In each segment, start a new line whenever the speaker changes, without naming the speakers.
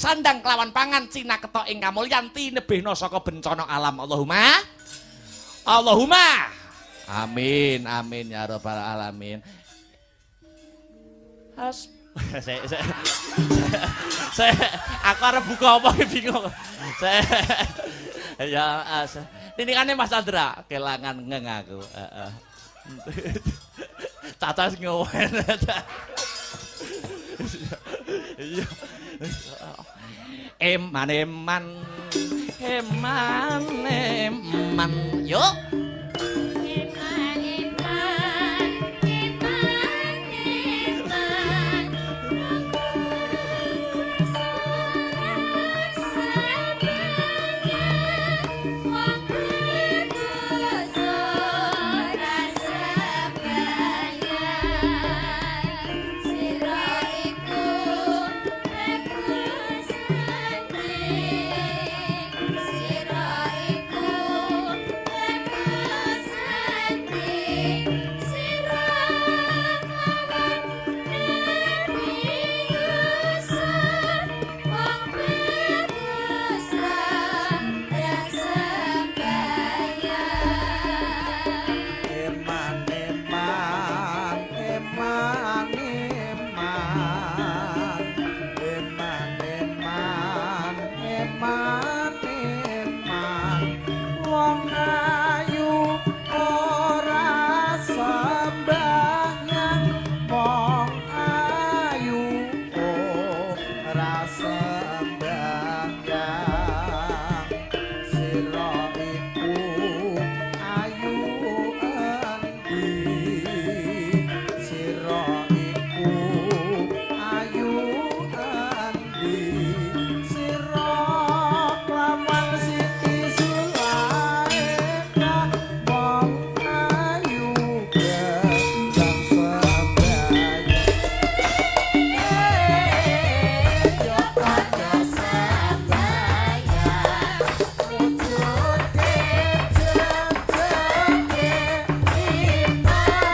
Sandang kelawan pangan cinaketok ing kamulyan tinebihna saka bencana alam. Allahumma Allahumma amin amin ya rabbal alamin. Has saya aku arep buka apa bingung. Saya ya tinikane Mas Chandra kelangan ngeng aku. Heeh. Caca sing ngowen. Iya. Eman eman eman eman yuk.
Eman eman eman eman
Eman eman eman eman eman eman eman eman wong ayu ora sembahyang wong ayu ora sembahyang sira iku ayu endi sira iku ayu endi sira kelawan Siti Zulaikha wong ayu gelem sembahyang yo padha
sembahyang wujude jejege iman yo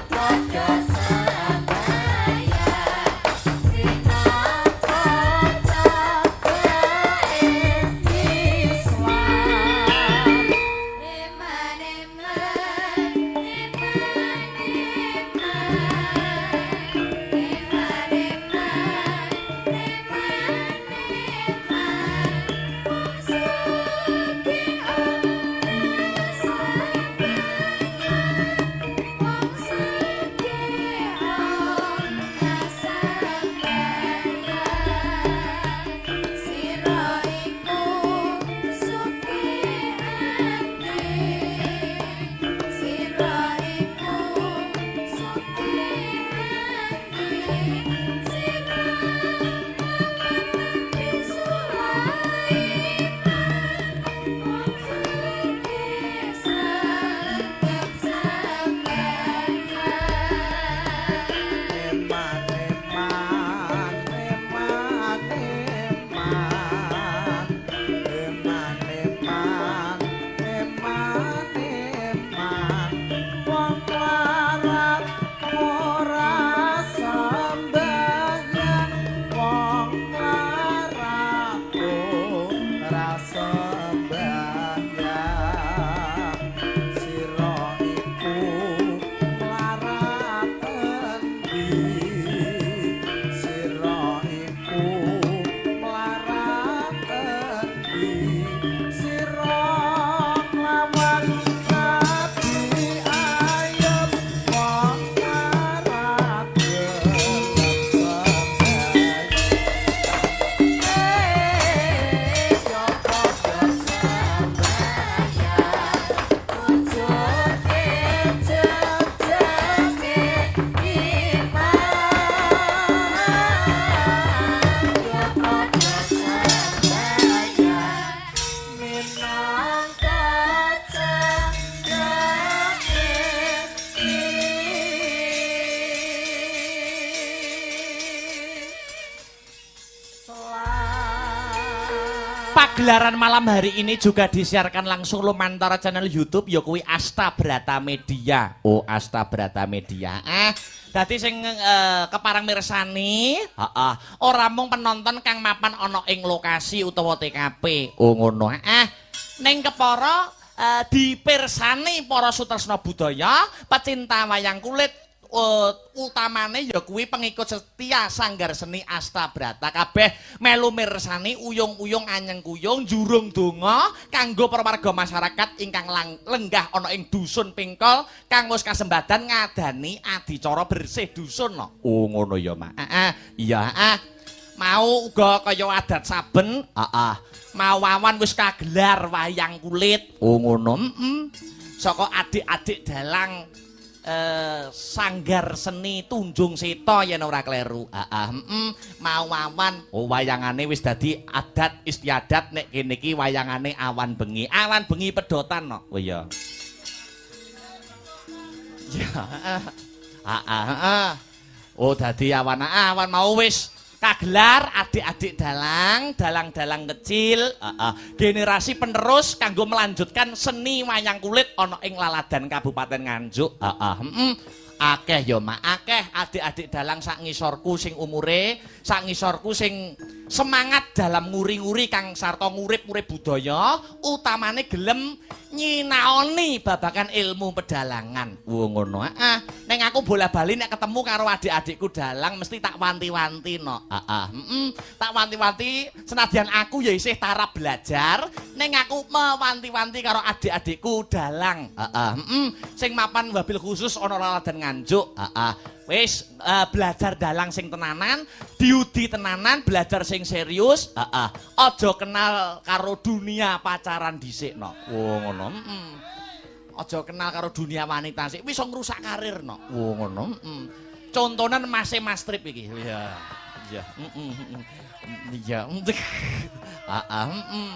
padha sembahyang minangka cagake Islam. Eman eman eman eman eman eman eman eman wong sugih ora sembahyang wong sugih ora sembahyang sira iku sugih endi sira iku sugih endi sira lawan Nabi Sulaiman wong sugih sregep sembahyang.
Eman eman eman eman eman eman eman eman wong larat ora sembahyang wong larat ora sembahyang sira iku mlarat endi sira iku mlarat endi sira kelawan Nabi Ayub wong larat gelem sembahyang yo padha
sembahyang wujude jejege iman yo padha sembahyang minangka cagake
Pagelaran malam hari ini juga disiarkan langsung lumantar channel YouTube ya kuwi Asta Brata Media. Oh, Asta Brata Media. Ah, Dadi sing kepareng mirsani, heeh, ora mung penonton kang mapan ana ing lokasi utawa TKP. Oh ngono. Heeh. Ning kepara dipirsani para sutresna budaya, pecinta wayang kulit, utamane ya kuwi pengikut setia Sanggar Seni Astabrata kabeh melu mirsani uyung-uyung anyeng kuyung jurung donga kanggo para warga masyarakat ingkang lenggah ana ing dusun Pengkol kang wis kasembadan ngadani adicara bersih dusun no. Oh ngono ya, Mak. Heeh. Iya, heeh. Mau uga kaya adat saben, heeh. Mau awan wis kagelar wayang kulit. Oh ngono. Heeh. Saka adik-adik dalang Sanggar Seni Tunjung Seta yen ora kleru. Heeh, heeh. Mau awan, oh wayangane wis dadi adat istiadat nek kene iki wayangane awan bengi. Awan bengi pedotan no. Oh iya. Ya, heeh. Heeh, heeh. Oh dadi awan-awan mau wis kagelar adik-adik dalang, dalang-dalang kecil, heeh, generasi penerus kanggo melanjutkan seni wayang kulit ana ing Laladan Kabupaten Nganjuk. Heeh, heeh. Akeh ya, Mak, akeh adik-adik dalang sak ngisorku sing umure, sak ngisorku sing semangat dalam nguri-nguri kang sarta ngurip-urip budaya, utamane gelem nyinaoni babagan ilmu pedalangan. Wo ngono. Heeh. Ning aku bola-bali nek ketemu karo adik-adikku dalang mesti tak wanti-wanti no. Heeh, heeh. Tak wanti-wanti senadyan aku ya isih tarap belajar, ning aku mewanti-wanti karo adik-adikku dalang. Heeh, heeh. Sing mapan wabil khusus ana Laladan Nganjuk. Heeh. Wis belajar dalang sing tenanan, diudi tenanan, belajar sing serius. Heeh. Aja kenal karo dunia pacaran dhisik no. Wo ngono. Heeh. Aja kenal karo dunia wanita sik, wis iso ngrusak karir no. Wo ngono. Heeh. Contonen Mase Mas Trip iki. Iya. Iya. Heeh. Iya. Heeh. Heeh.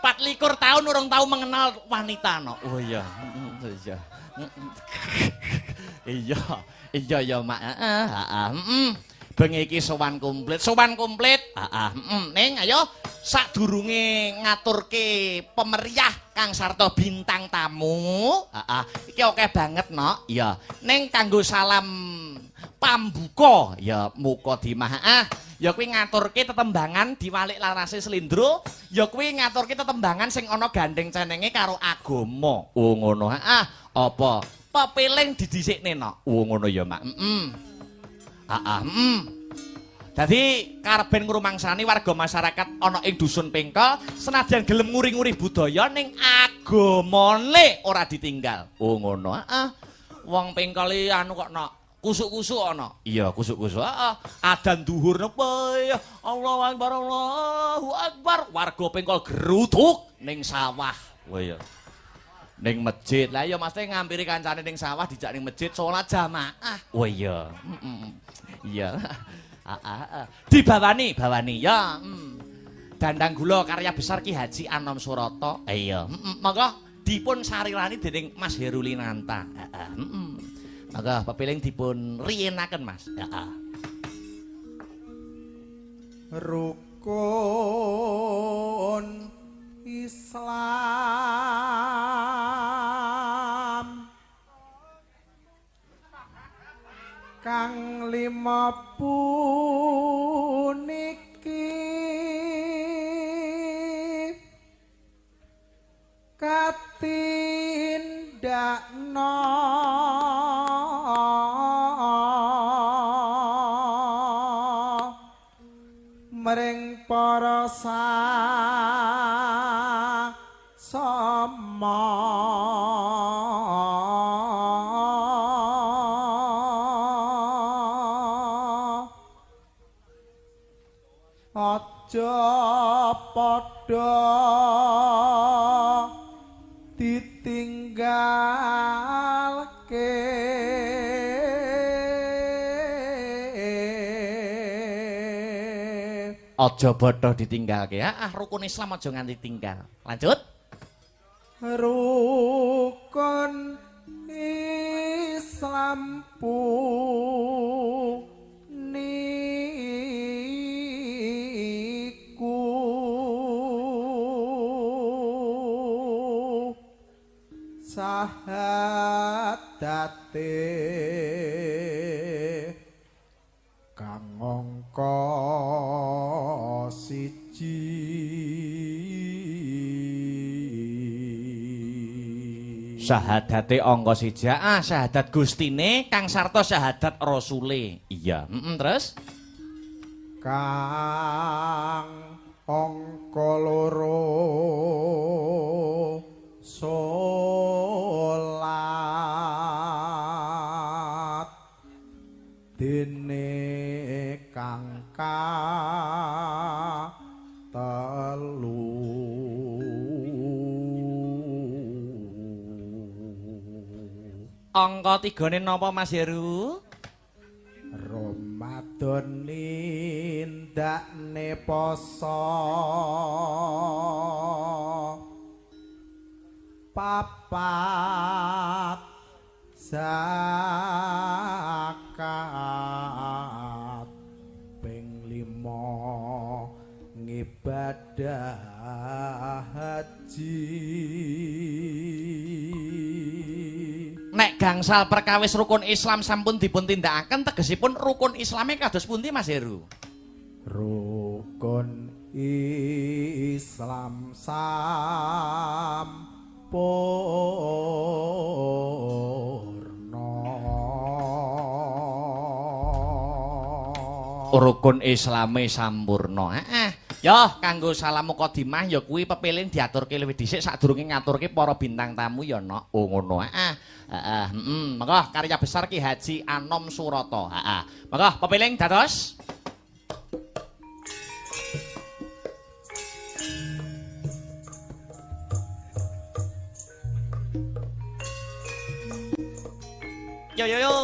24 tahun urung tau mengenal wanita no. Oh iya. Iya. Iya. Iya ya, Mak. Heeh, heeh. Heeh. Bengi iki sowan komplit, sowan komplit. Heeh, heeh. Ning ayo sadurunge ngaturke pemeriah kang sarta bintang tamu. Heeh. Iki akeh banget, no. Iya. Ning kanggo salam pambuka ya mukadimah. Heeh. Ya kuwi ngaturke tetembangan diwalik larase slendro, ya kuwi ngaturke tetembangan sing ana gandeng cenenge karo agama. Oh ngono. Heeh. Apa? Pepiling didhisikne no. Oh ngono ya, Mak. Heeh. Heeh, heeh. Dadi karben ngrumangsani warga masyarakat ana ing dusun Pengkol senadyan gelem nguri-nguri budaya ning agamane ora ditinggal. Oh ngono. Heeh. Wong Pengkol iki anu kok no kusuk-kusuk ana. Iya, kusuk-kusuk. Heeh. Adan duhur napa ya Allahu Akbar Allahu Akbar. Warga Pengkol gerutuk ning sawah. Oh iya. Ning masjid. Lah iya mesti ngampiri kancane ning sawah dijak ning masjid salat jamaah. Oh iya. Heeh. Iya. Heeh. Dibawani, bawani ya. Dandang Gula karya besar Ki Haji Anom Surata. Iya. Heeh. Monggo dipun sarirani dening Mas Heru Linanta. Heeh. Heeh. Monggo pepiling dipun riyenaken, Mas. Heeh.
Rukun Islam kang lima puniki katindakno mring para sama aja padha ditinggalke.
Aja padha ditinggalke. Ah, rukun Islam aja nganti tinggal. Lanjut.
Rukun Islam puniku sahadate Angka siji
Syahadate angka siji. Ah, syahadat Gustine kang sarta syahadat Rasule. Iya, terus
kang angka loro salat dene kang telu
angka tigane napa Mas Heru?
Ramadan nindakne poso papat zakat ping 5 ngibadah haji.
Nek gangsal perkawis rukun Islam sampun dipun tindakaken tegesipun rukun Islame kados pundi Mas Heru?
Rukun Islam sampurna.
Rukun Islame sampurna. Heeh. Yo kanggo salam mukadimah ya kuwi pepelin diaturke luwih dhisik sadurunge ngaturke para bintang tamu ya nok. Oh ngono. Heeh. Heeh, heeh. Monggo karya besar Ki Haji Anom Surata. Heeh. Monggo pepeling dados. Yo yo yo.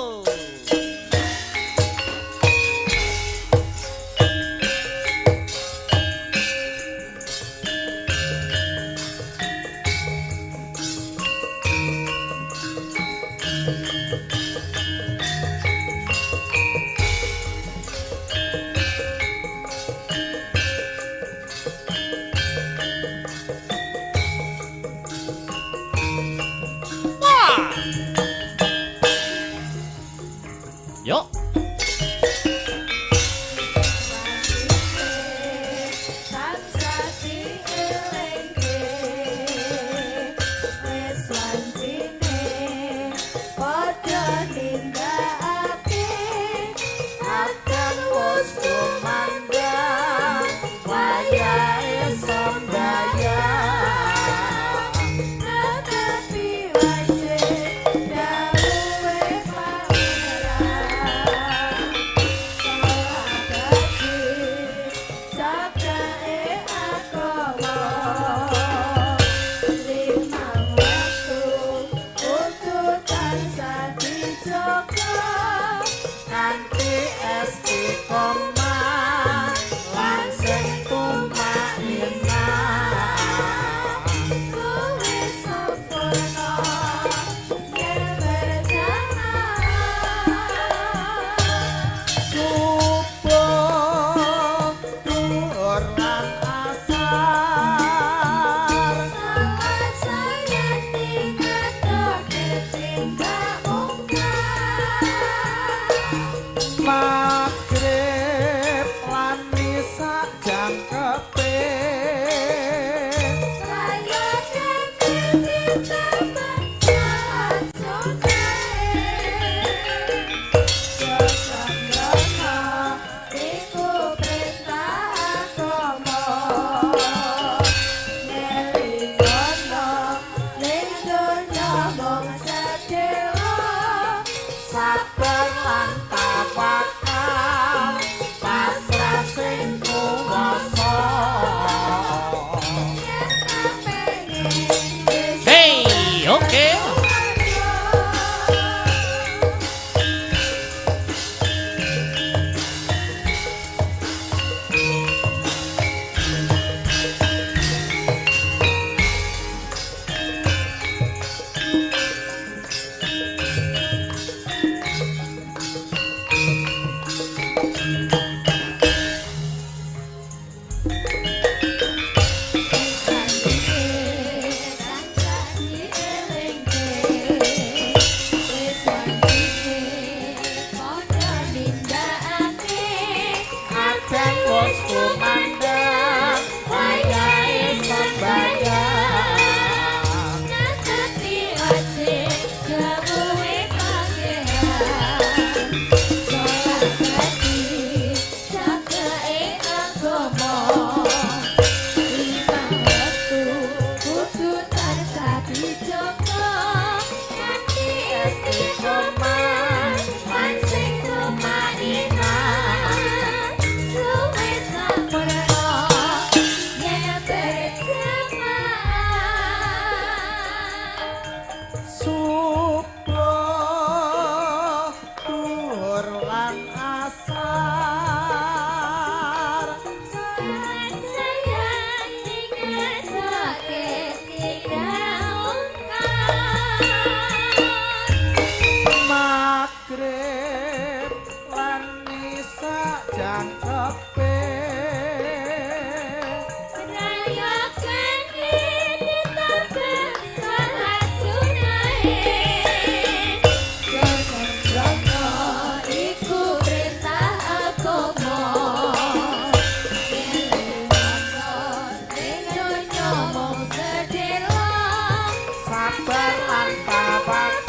Kumandang wayahe sembayang.
Nangeti wajib dawuhe Pangeran. Salat dadi cakeke agama. Limang wektu kudu tansah dijaga. Kanthi istiqomah lan sing tumaninah. Luwih sampurna yen berjamaah.
Subuh duhur lan asar.
Salat sayang dingetake tidak ungkar.
Magrib lan isya jangkepe.
Rayakan ditambah salat sunahe. Sembrono iku perintah agama. Ning donya mung sedhela.
Sabar lan tawakal.